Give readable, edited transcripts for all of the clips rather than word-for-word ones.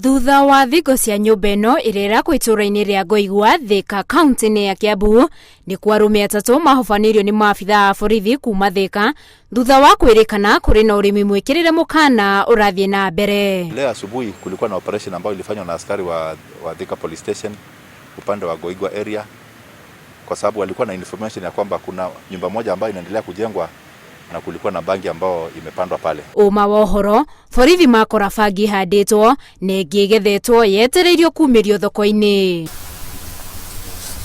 Thutha wa thingo cia nyũmba ĩno ĩrĩa ĩrakwo itũũra-inĩ rĩa Ngoigua, Thĩka, kaunti-inĩ ya Kiambu, nĩ kwa arũme atatũ mahobanĩrio nĩ maabithaa a borithi kuma Thĩka thutha wa kwĩrĩkana kũrĩ na ũrĩmi mwĩkĩrĩre mũkana ũrathiĩ na mbere. Leo asubuhi kulikuwa na operation ambayo ilifanywa na askari wa Thika Police Station upande wa Ngoigwa area, kwa sababu walikuwa na information ya kwamba kuna nyumba moja ambayo inaendelea kujengwa na kulikuwa na bangi ambayo imepandwa pale. Ũma wa ũhoro, borithi makora bangi ihandĩtwo na ĩngĩ ĩgethetwo yetereirio kumĩrio thoko-inĩ.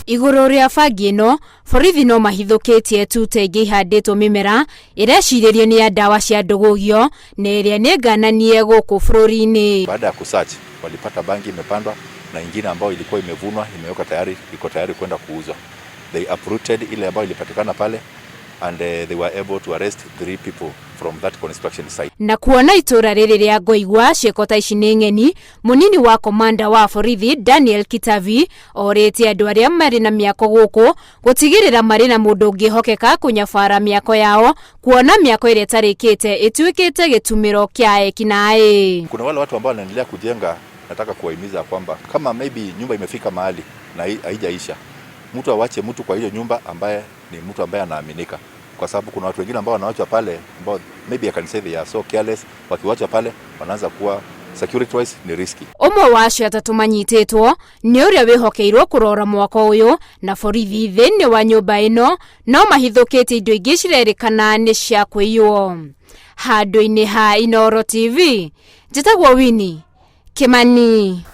Igũrũ rĩa bangi ĩno, borithi no mahithũkĩtie tuta ingĩ ihandĩtwo mĩmera ĩrecirĩrio nĩ ya ndawa cia ndũgũgio na ĩrĩa nĩ ngananie gũkũ bũrũri-inĩ. Baada ya kusearch walipata bangi imepandwa na ingine ambayo ilikuwa imevunwa, imewekwa tayari, iko tayari kwenda kuuzwa. They uprooted ile ambayo ilipatikana pale and they were able to arrest three people from that construction site. Na kuona itũra rĩrĩ rĩa Ngoigua ciĩko ta ici nĩ ng'eni, mũnini wa komanda wa borithi Daniel Kitavi orĩtie andũ arĩa marĩ na mĩako gũkũ gũtigĩrĩra marĩ na mũndũ ũngĩhokeka kũnyabara mĩako yao, kuona mĩako ĩrĩa ĩtarĩkĩte ĩtuĩkĩte gĩtumĩro kĩa ekinaĩ. Kuna wale watu ambao wanaendelea kujenga, nataka kuwahimiza kwamba kama maybe nyumba imefika mahali na haijaisha, mtu awache mtu kwa hiyo nyumba ambaye ni mtu ambaye anaaminika, kwa sababu kuna watu wengine ambao wanawachwa pale ambao maybe I can say they are so careless. Wakiwachwa pale wanaanza kuwa security wise ni risky. Ũmwe wa acio atatũ manyitĩtwo nĩ ũrĩa wĩhokeirwo kũrora mwako ũyũ, na borithi thĩinĩ wa nyũmba ĩno no mahithũkĩtie indo ingĩ cirerĩkana nĩ cia kũiywo. Handũ-inĩ ha Inooro TV, njĩtagwo Winnie Kimani.